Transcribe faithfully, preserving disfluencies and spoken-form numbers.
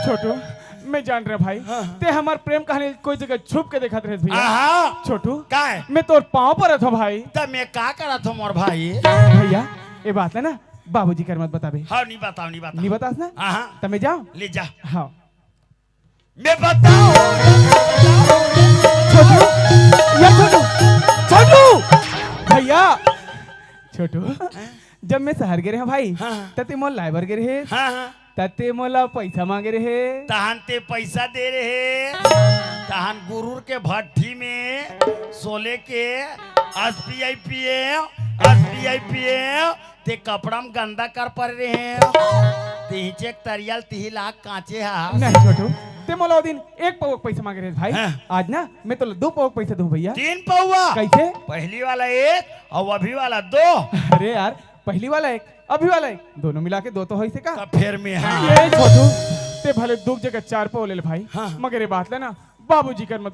छोटू, मैं जान रहे भाई, हाँ। ते हमर प्रेम कहानी कोई जगह छुप के देखत रहे भैया। आहा। छोटू, काय? मैं तोर पाँव परत हो भाई। त मैं का करत हो मोर भाई? भैया, ये बात है ना, बाबूजी कर मत बताबे। हाँ, नहीं बताओ, नहीं बताओ। नहीं बतास ना? हाँ, हाँ। त मैं जाऊँ? ले जा। हाँ। मैं बताओ। छोटू, या छोटू, छोटू, भैया, छोटू, जब मैं शहर गे रहे भाई, हाँ, हाँ। त ते मोला लाए बर गे रहे। हाँ, हाँ। त ते मोला पैसा मांगे रहे। तहन ते पैसा दे रहे। तहन गुरूर के भट्ठी में सोले के एसबीआई पीए, एसबीआई पीए, ते कपड़ा में गंदा कर परे रहे। ते हिचे एक तरियल तिही लाख कांचे हा। नहीं छोटू, ते मोला ओ दिन एक पौक पैसा मांगे रहे भाई। हाँ। आज ना मैं तोला दो पौक पैसा दूं भैया। तीन पौवा। कैसे? पहली वाला एक और अभी वाला दो। अरे यार, पहली वाला एक, अभी वाला एक, दोनों मिला के दो तो होइसे का? त फेर में हाँ। ये छोटू, ते भले दुख जगह चार पौ ले ले भाई, हाँ। मगर ये बात ले ना, बाबूजी कर मत